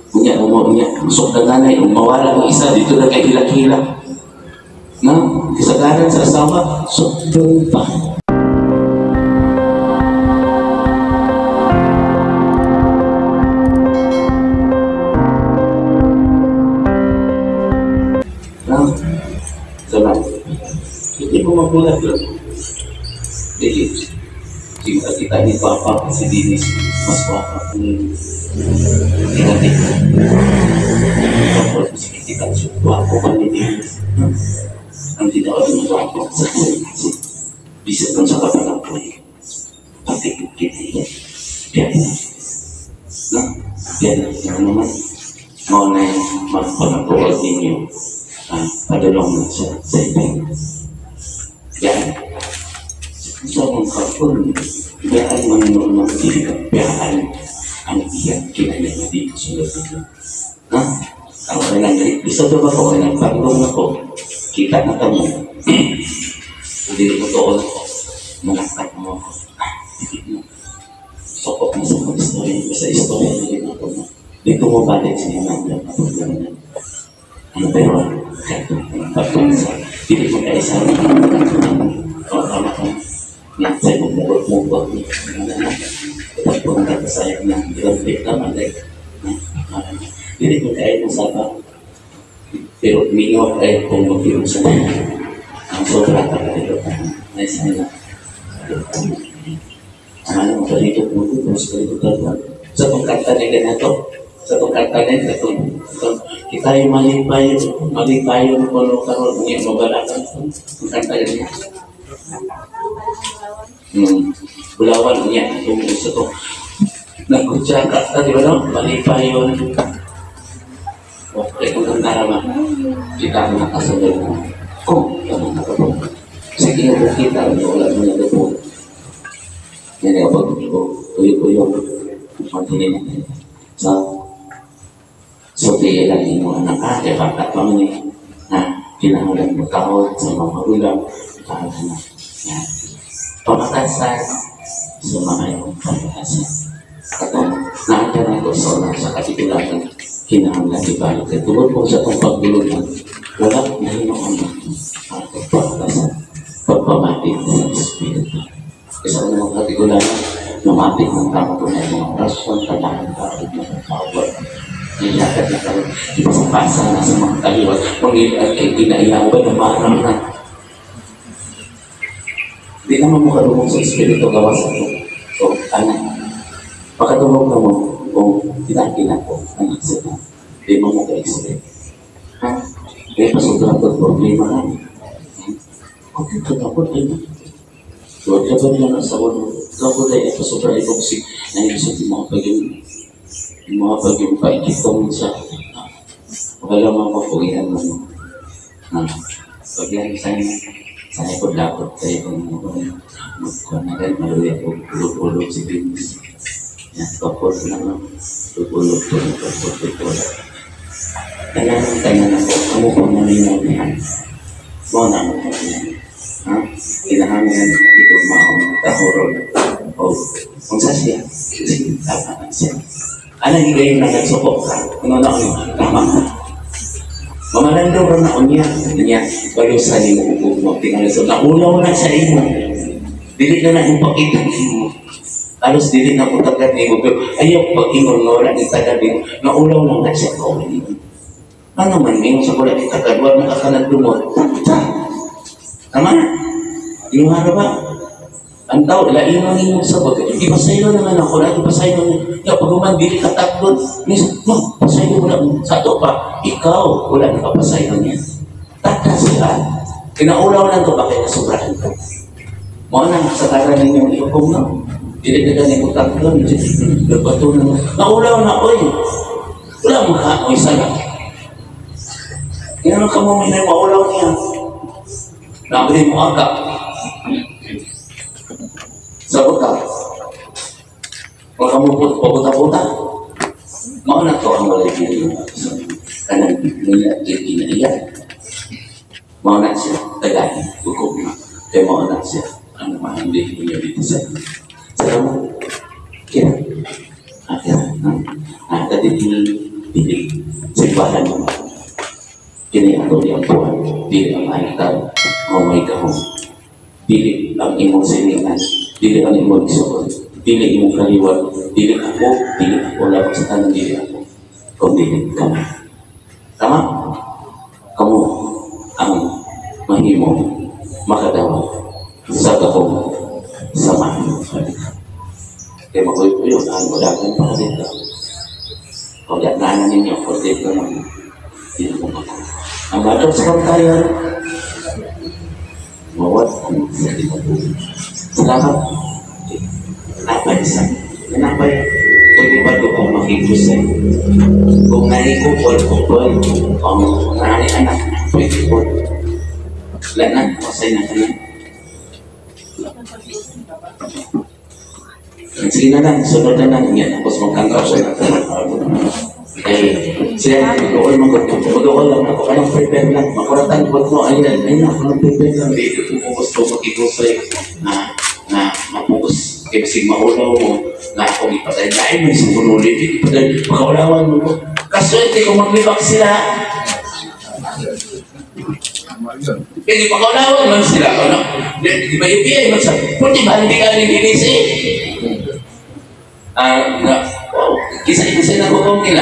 Unya mo unya usok na nanay ug mawala ang isa dito na kay hilak-hilak. No? Kasagaran sa asawa, sukdon pa. No? Sama. Hindi mo magulat yun. Dili. Kita kita ni Papa si Dinis, mas papa ni Tinati. Tapos kita gwapo pa ni Dinis. Ang tinawag ng gwapo sa bisa kang sa kapalangkoy. Pati kita. Yan. No? Yan. Yan naman. Mao na magpangatuwag ninyo. Padulong na siya sa ibig. Yan. Sa mong kapon, biyaan man noon ng dili biyaan ang iyang kinanya na dito sa loob. Ha? Ang kailang, bisa ba ba ko, kailang pagulong ako, kita na kamo. Hindi ko toon ako, manaktak mo ako. Sokot na sa mga istorya, sa istorya na rin ako. Dito mo balik sa inang na. Ano pero, kahit pagpunsa, dili mo kaisa na tama ka. Nagsay mo mugod-mugod. Pagpunta ka sa na grabe ka man like. Dili mo kayo mo saba. Pero mingaw kayo kung mag-iong sa ang sobra ka kayo. Ay sana. Ano mo palito mo ko sa palito ka. Sa pagkanta nila na to. Sa pagkanta nila ito. Kita yung malipayo kuno karon niya mabalakan. Ang kanta niya. Bulawan niya itong isa to. Nagkutsa ka, di ba no? Malipayon. Okay, kung ang darama, kita ang nakasunod na. Kung ang nakapag. Sige, kung kita, wala mo na po. Yan ay pag uyok-uyok. Mantinin natin. So, so lang mo anak ka, kaya bakat pa man eh. Na, kinahanglan mo taon sa mga magulang, taon na. Yan. Pamatasan sa mga iyong pamatasan. Katong naanda na ito sa unang sa katitularan, kinahanglan ibalik. Kaya tungod po sa itong pagbulunan, wala na hinoon na ang pagpamatasan, pagpamati sa Espiritu. Isa na mga katitularan, lumapit ng tao ko na mga orasyon, kailangan tao na power. Nilakad na karon, ipasapasa na sa mga kaliwat, mangilan kay kinaiyaw ba, dumarang na. Di naman mo kadungog sa Espiritu gawas ako. So, anak, makadungog na mo kung kinakina ko, anak sila. Di mo mo ka-expect. Ha? Kaya pasubra ko problema ka. Okay, kapod ay mo. So, kapod lang ang sawa mo. Kapod ay pasubra ay kung si naibisog yung mga pag-yung paikitong sa wala mga kapugihan mo. Pag yan, sa'yo sana ko lakot kayo kung magkuhan na rin, maluya ko, ulog-ulog si Vince. Yan, kapod na lang, ulog-ulog, tulog, tulog, tanan ako, amo ko malinaw niyan. Mo na mo ko niyan. Ha? Kinahangan, ito maong tahoron. O, kung sa siya, sige, tama na siya. Ano higayon na nagsukok ka? Ano na ako? Tama ka. Mamalando rin ako niya. Niya, balusan ni mo kung magtingalan. So, naulaw na sa imo. Dili na na yung pakita mo. Alos dili na po tagad ni mo. Pero ayaw pag-ingon nga wala ni tagad ni mo. Naulaw na nga siya ko. Ano man, ngayon sa wala ni tagad, wala na kakanagdumot. Tama na. Inuha na ba? Ang tao, lainon ninyo sa bagay. Ipasaylo naman ako, lagi pasaylo niyo. Ya, pag umandili ka tatlon, no, pasaylo mo na. Sa ato pa, ikaw, wala na kapasaylo niya. Taka sila. Kinaulaw lang ko, bakit nasubrahan ka? Mao na, sa tara ninyong iukom, no? Dili ka ganyan ko tatlon, nagbato na. Naulaw na, oy. Wala mo ka, oy, sana. Inanong ka mo, may maulaw niya. Nabili mo aga. Sabot ka. Baka mo pabuta-buta. Mao na to ang walay dili. Kanang niya kinaiya. Mao na siya tagay hukom na. Kay mao na siya ang mahindi niya dito sa. Salamat. Kira. Akira. At dito Dili simbahan mo. Kini ato giampuan, dili ang altar o may gahom. Dili ang imong siningan, dili ang imong igsuon, dili imong kaliwat, dili ako, labas sa tanan dili ako, kung dili kamo. Tama? Kamo ang mahimo makadawat sa gahom sa maayo. Kaya makuyo-kuyo, ang wala pa dito. Kung di na ninyo, kung dito lang, hindi mo ako. Ang batong sa kamatayan, mawat ang sa kinabuhi. Salamat. Napay sa. Napay. Pwede ba ito kung makigusay? Kung naikupol-kupol, kung nani anak, pwede po. Wala na, pasay na ka na. Sige na lang, sunod na lang. Yan, tapos magkangkaw siya na. Eh, siya, mag-uol, mag-uol lang ako. Anong prepare lang? Makuratan ko mo. Ayun, ayun, anong prepare lang. Dito kung gusto makigusay na mapugos. Kaya bisig maulaw mo na akong ipatay. Dahil may sumunuli. Ipatay, makaulawan mo. Kaswerte kung maglibak sila. Kaya pakaulawan man sila. Ano? Di ba UPI man sa... Pwede ba hindi ka nilinis eh? Kisa-kisa na hukom nila.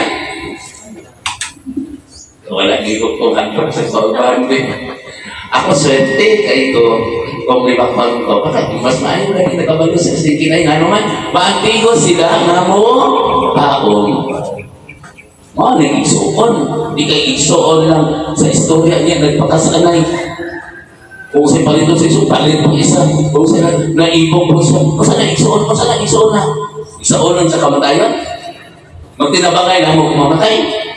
Wala gihukuman ko sa sobrang. Ako swerte kay ko kung libak man ko. Bakit mas maayo lagi nakabalo sa kinay nga naman. Maantigo sila nga mo taong. Mao ni igsuon. Di kay igsuon lang sa istorya niya nagpakasanay. Kung sa palito sa igsuon, palit pang isa. Kung sa naibong po siya. Kung sa naigsuon, kung sa naigsuon na. Igsuon lang sa kamatayan. Magtinabangay lang mo mamatay.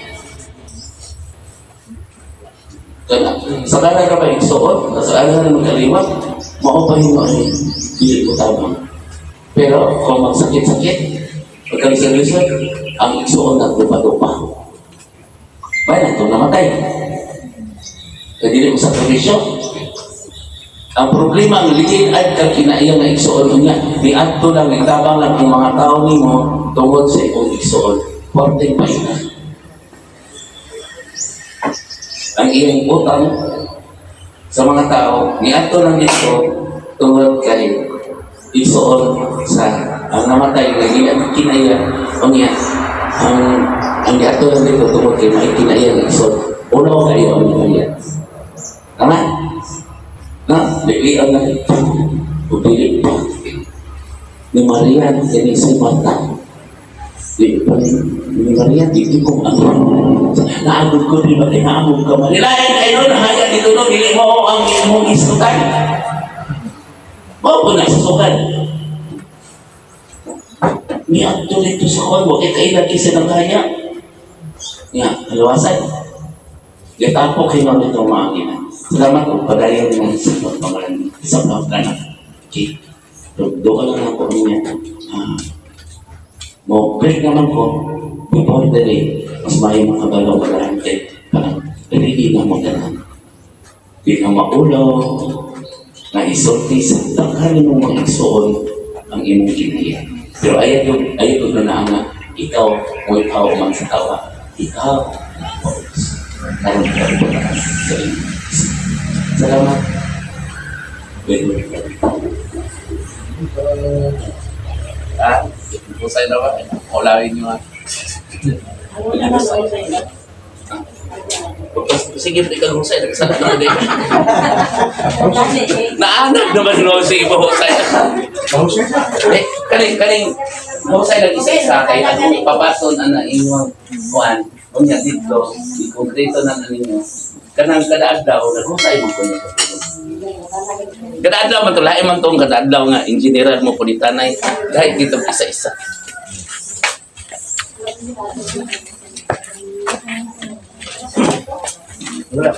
Sa kanan ka ba igsuon? Sa kanan na magkaliwat? Mao pa yung ay hindi ko tabang. Pero kung magsakit-sakit, pagkalisod-lisod, ang igsuon nagdupa-dupa. Bayan, itong namatay. Kaya dili mo sakripisyo. Ang problema, ang ligid at kakinaiya na igsuon niya. Di adto lang, itabang lang ang mga tao nimo tungod sa imong igsuon. Porting paina. Ang iyong utang sa mga tao, niadto lang dito tungod kay igsuon sa ang namatay na dili ang kinaiya o niya. Ang niadto lang dito tungod kay may kinaiya ng igsuon. Unaw kayo ang kinaiya. Tama? Na, dili ang nakita. O dili pa. Ni Maria, kini si Marta. Di pa ni Maria, di ko ang naagod ko, di ba kinaamog ka man? Nilayan kayo, nahaya dito no, dili mo ang imong isukan. Mao po na isukan. Niadto dito sa kon, wa kay kaila kisa ng kaya. Niya, kalawasan. Gitapo kayo nito mga gina. Salamat po, padayon mo sa pagpamalan sa pagkanak. Okay. Doon lang ako niya. Mo-break naman ko before the day. Mas may makabalaw ka lang kay parang ready na mo ganun. Di na maulaw, na isulti sa daghan mong mga igsuon ang imong kinaiya. Pero ayaw yung na nga, ikaw, o ikaw man sa tawa, ikaw, karon ka sa inyo. Salamat. Ah, usay na ba? Ulawin niyo ah. Sige, ikaw husay, nagsalat na din. Naanak naman no, sige po husay. Eh, kaning husay lang isa-isa kay ako papason ana imong kuan. Unya dito, i-konkreto na ninyo. Kanang kada adlaw naghusay mo kuno. Kada adlaw man to lahi man tong kada adlaw nga engineer mo pulitanay dahil dito isa-isa. Wala.